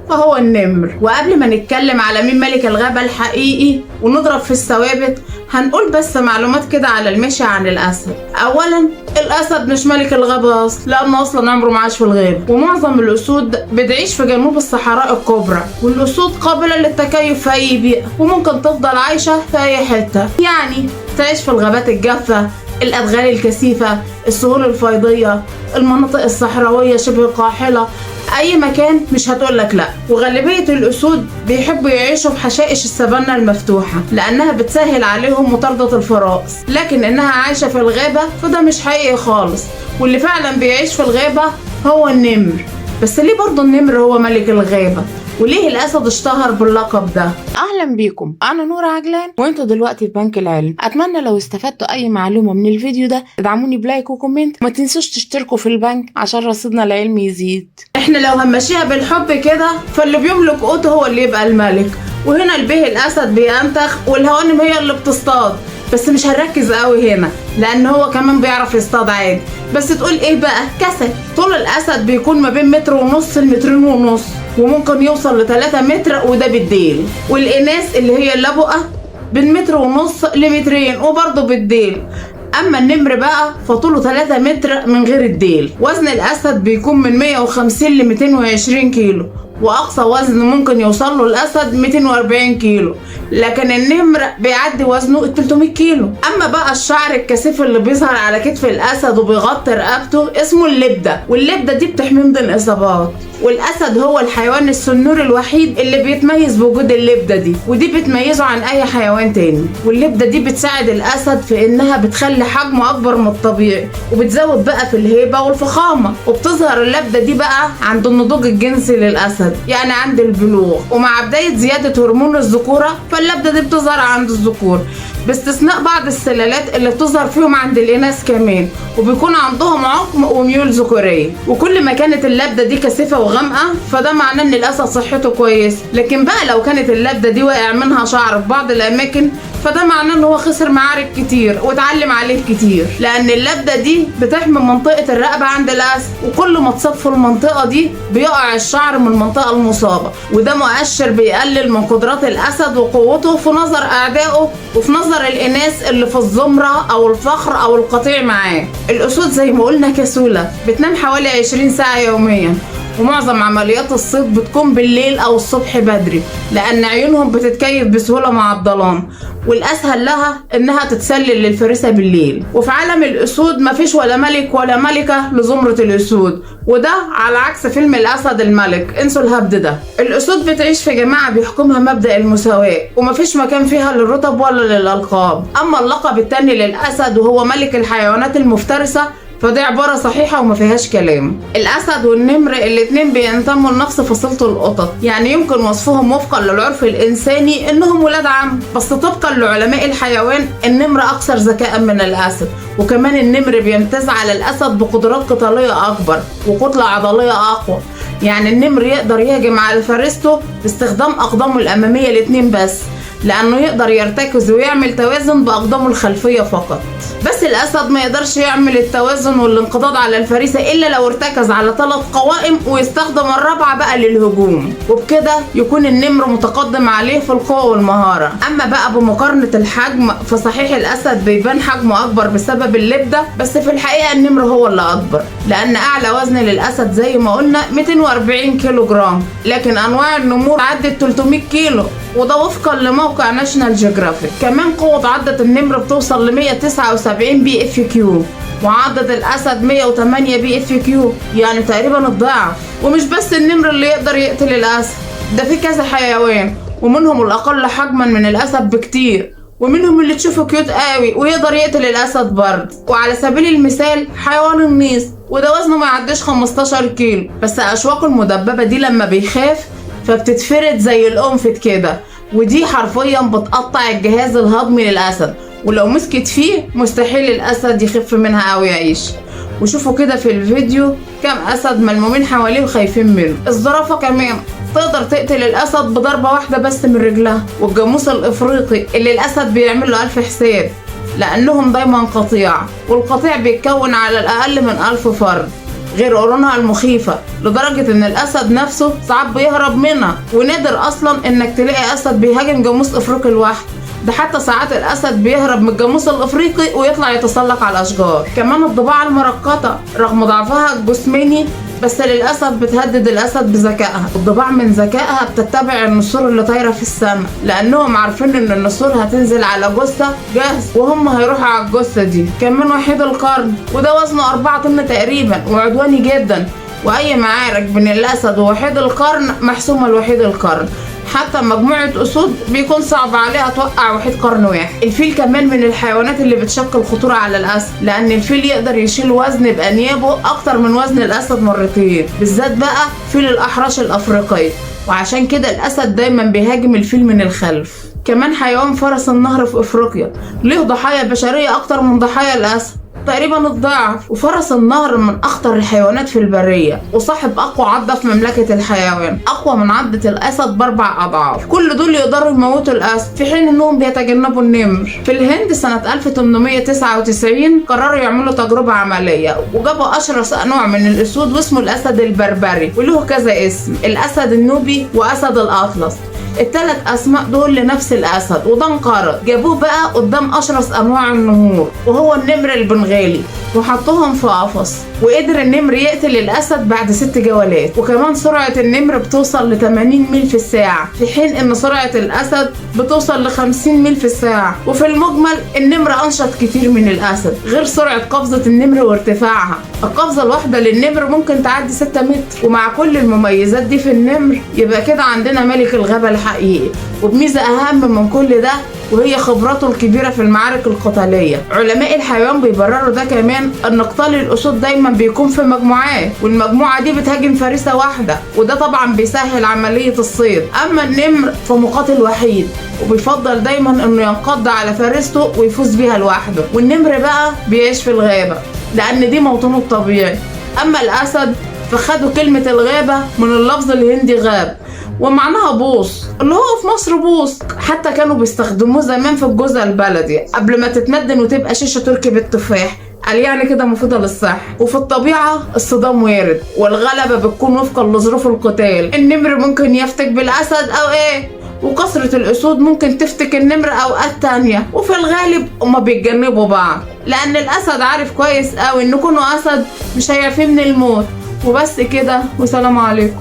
فهو النمر. وقبل ما نتكلم على مين ملك الغابة الحقيقي ونضرب في الثوابت، هنقول بس معلومات كده على المشي عن الأسد. أولا، الأسد مش ملك الغابة أصلا، لأنه أصلا عمره ما عاش في الغابة، ومعظم الأسود بتعيش في جنوب الصحراء الكبرى، والأسود قابلة للتكيف في أي بيئة، وممكن تفضل عايشة في أي حتة، يعني تعيش في الغابات الجافة، الأدغال الكثيفة، السهول الفيضية، المناطق الصحراوية شبه القاحلة، أي مكان مش هتقولك لأ. وغالبية الأسود بيحبوا يعيشوا في حشائش السافانا المفتوحة لأنها بتسهل عليهم مطاردة الفرائس، لكن إنها عايشة في الغابة فده مش حقيقي خالص، واللي فعلا بيعيش في الغابة هو النمر. بس ليه برضه النمر هو ملك الغابة؟ وليه الأسد اشتهر باللقب ده؟ أهلا بيكم، أنا نور عجلان وانتوا دلوقتي في بنك العلم. أتمنى لو استفدتوا أي معلومة من الفيديو ده ادعموني ب like و comment، ما تنسوش تشتركوا في البنك عشان رصيدنا العلمي يزيد. احنا لو هنمشيها بالحب كده فاللي بيملك قوته هو اللي يبقى الملك، وهنا البيه الأسد بينتخ والهوانم هي اللي بتصطاد، بس مش هنركز قوي هنا لان هو كمان بيعرف يصطاد عادي، بس تقول ايه بقى، كسل. طول الاسد بيكون ما بين 1.5 متر ل 2.5 متر، وممكن يوصل ل 3 متر وده بالديل. والاناث اللي هي اللبؤة بين 1.5 متر ل 2 متر وبرضه بالديل. اما النمر بقى فطوله 3 متر من غير الديل. وزن الاسد بيكون من 150 ل 220 كيلو، واقصى وزن ممكن يوصل له الاسد 240 كيلو، لكن النمر بيعدي وزنه 300 كيلو. اما بقى الشعر الكثيف اللي بيظهر على كتف الاسد وبيغطي رقبته اسمه اللبده، واللبده دي بتحميه من الاصابات. والاسد هو الحيوان السنوري الوحيد اللي بيتميز بوجود اللبده دي، ودي بتميزه عن اي حيوان تاني. واللبده دي بتساعد الاسد في انها بتخلي حجمه اكبر من الطبيعي، وبتزود بقى في الهيبه والفخامه. وبتظهر اللبده دي بقى عند النضوج الجنسي للاسد، يعني عند البلوغ، ومع بدايه زياده هرمون الذكوره فاللبده دي بتظهر عند الذكور، باستثناء بعض السلالات اللي بتظهر فيهم عند الإناث كمان، وبيكون عندهم عقم وميول ذكورية. وكل ما كانت اللبدة دي كثيفة وغامقة فده معناه ان الأسد صحته كويسة، لكن بقى لو كانت اللبدة دي واقع منها شعر في بعض الأماكن فده معناه ان هو خسر معارك كتير واتعلم عليه كتير، لأن اللبدة دي بتحمي منطقة الرقبة عند الأسد، وكل ما تصاب في المنطقة دي بيقع الشعر من المنطقة المصابة، وده مؤشر بيقلل من قدرات الأسد وقوته في نظر أعدائه وفي نظر الإناث اللي في الزمرة أو الفخر أو القطيع معاه. الأسود زي ما قلنا كسولة، بتنام حوالي 20 ساعة يوميا، ومعظم عمليات الصيد بتكون بالليل أو الصبح بدري لأن عيونهم بتتكيف بسهولة مع الظلام، والأسهل لها إنها تتسلل للفريسة بالليل. وفي عالم الأسود مفيش ولا ملك ولا ملكة لزمرة الأسود، وده على عكس فيلم الأسد الملك، انسوا الهبد ده. الأسود بتعيش في جماعة بيحكمها مبدأ المساواة، ومفيش مكان فيها للرتب ولا للألقاب. أما اللقب التاني للأسد وهو ملك الحيوانات المفترسة فدي عبارة صحيحة وما فيهاش كلام. الأسد والنمر الاتنين بينتموا لنفس فصيلة القطط، يعني يمكن وصفهم وفقا للعرف الإنساني إنهم ولاد عم، بس طبقا لعلماء الحيوان النمر أكثر ذكاء من الأسد، وكمان النمر بيمتاز على الأسد بقدرات قتالية أكبر وكتلة عضلية أقوى. يعني النمر يقدر يهجم على فريسته باستخدام أقدامه الأمامية الاتنين بس، لأنه يقدر يرتكز ويعمل توازن بأقدامه الخلفية فقط. بس الأسد ما يقدرش يعمل التوازن والانقضاض على الفريسة إلا لو ارتكز على 3 قوائم ويستخدم الرابعة بقى للهجوم، وبكده يكون النمر متقدم عليه في القوة والمهارة. أما بقى بمقارنة الحجم فصحيح الأسد بيبان حجمه أكبر بسبب اللبدة، بس في الحقيقة النمر هو اللي أكبر، لأن أعلى وزن للأسد زي ما قلنا 240 كيلو جرام، لكن أنواع النمور عدت 300 كيلو، وده وفقا لموقع ناشونال جيوغرافيك. كمان قوة عضة النمر بتوصل ل 179 PFQ، وعضة الأسد 108 PFQ، يعني تقريبا الضعف. ومش بس النمر اللي يقدر يقتل الأسد، ده في كذا حيوان، ومنهم الأقل حجما من الأسد بكتير، ومنهم اللي تشوفه cute قوي ويقدر يقتل الأسد برضه. وعلى سبيل المثال حيوان النيص، وده وزنه ما يعديش 15 كيلو، بس أشواكه المدببة دي لما بيخاف فبتتفرد زي القنفذ كده، ودي حرفيا بتقطع الجهاز الهضمي للأسد، ولو مسكت فيه مستحيل الأسد يخف منها أو يعيش. وشوفوا كده في الفيديو كم أسد ملمومين حواليه وخايفين منه. الزرافة كمان تقدر تقتل الأسد بضربة واحدة بس من رجلها. والجاموس الإفريقي اللي الأسد بيعمل له 1000 حساب، لأنهم دايما قطيع، والقطيع بيتكون على الأقل من 1000 فرد. غير قرونها المخيفة، لدرجة ان الاسد نفسه ساعات بيهرب منها، ونادر اصلا انك تلاقي اسد بيهاجم جاموس افريقي لوحده. ده حتى ساعات الاسد بيهرب من الجاموس الافريقي ويطلع يتسلق على الاشجار. كمان الضباع المرقطة رغم ضعفها الجسماني بس للاسف بتهدد الاسد بذكائها. الضباع من ذكائها بتتبع النسور اللي طايره في السماء، لانهم عارفين ان النسور هتنزل على جثة جاهز وهم هيروحوا على الجثة دي. كمان وحيد القرن، وده وزنه 4 طن تقريبا وعدواني جدا، واي معارك بين الاسد ووحيد القرن محسومة لوحيد القرن. حتى مجموعة أسود بيكون صعب عليها توقع وحيد قرن واحد. الفيل كمان من الحيوانات اللي بتشكل خطورة على الأسد، لأن الفيل يقدر يشيل وزن بأنيابه أكتر من وزن الأسد مرتين، بالذات بقى فيل الأحراش الأفريقية، وعشان كده الأسد دايما بيهاجم الفيل من الخلف. كمان حيوان فرس النهر في أفريقيا ليه ضحايا بشرية أكتر من ضحايا الأسد، تقريبا الضعف. وفرس النهر من اخطر الحيوانات في البرية، وصاحب اقوى عضه في مملكة الحيوان، اقوى من عضه الاسد ب4 اضعاف. كل دول يقدروا يموتوا الاسد، في حين انهم بيتجنبوا النمر. في الهند سنة 1899 قرروا يعملوا تجربه عملية، وجابوا اشرس نوع من الاسود واسمه الاسد البربري، وله كذا اسم: الاسد النوبي واسد الاطلس. ال3 اسماء دول لنفس الاسد، وده انقرض. جابوه بقى قدام اشرس انواع النهور وهو النمر البنغالي، وحطوهم في قفص، وقدر النمر يقتل الاسد بعد 6 جولات. وكمان سرعة النمر بتوصل ل 80 ميل في الساعة، في حين ان سرعة الاسد بتوصل ل 50 ميل في الساعة. وفي المجمل النمر انشط كتير من الاسد، غير سرعة قفزه النمر وارتفاعها. القفزة الواحدة للنمر ممكن تعدي 6 متر. ومع كل المميزات دي في النمر، يبقى كده عندنا ملك الغابة الحقيقي. وبميزه اهم من كل ده، وهي خبرته الكبيرة في المعارك القتالية. علماء الحيوان بيبرروا ده كمان ان قتال الاسود دايما بيكون في مجموعات، والمجموعة دي بتهاجم فريسة واحدة، وده طبعا بيسهل عملية الصيد. اما النمر فمقاتل وحيد، وبيفضل دايما انه ينقض على فريسته ويفوز بيها لوحده. والنمر بقى بيعيش في الغابة لان دي موطنه الطبيعي. اما الاسد فخدوا كلمة الغابة من اللفظ الهندي غاب، ومعناها بوص، اللي هو في مصر بوص. حتى كانوا بيستخدموه زمان في الجوزة البلدي قبل ما تتمدن وتبقى شيشة تركي بالتفاح، قال يعني كده مفيدة للصحة. وفي الطبيعة الصدام وارد، والغلبة بتكون وفقا لظروف القتال. النمر ممكن يفتك بالأسد أو إيه، وكثرة الأسود ممكن تفتك النمر أوقات تانية. وفي الغالب هما بيتجنبوا بعض، لأن الأسد عارف كويس أوي إن كونه أسد مش هيعفيه من الموت. وبس كده، وسلام عليكم.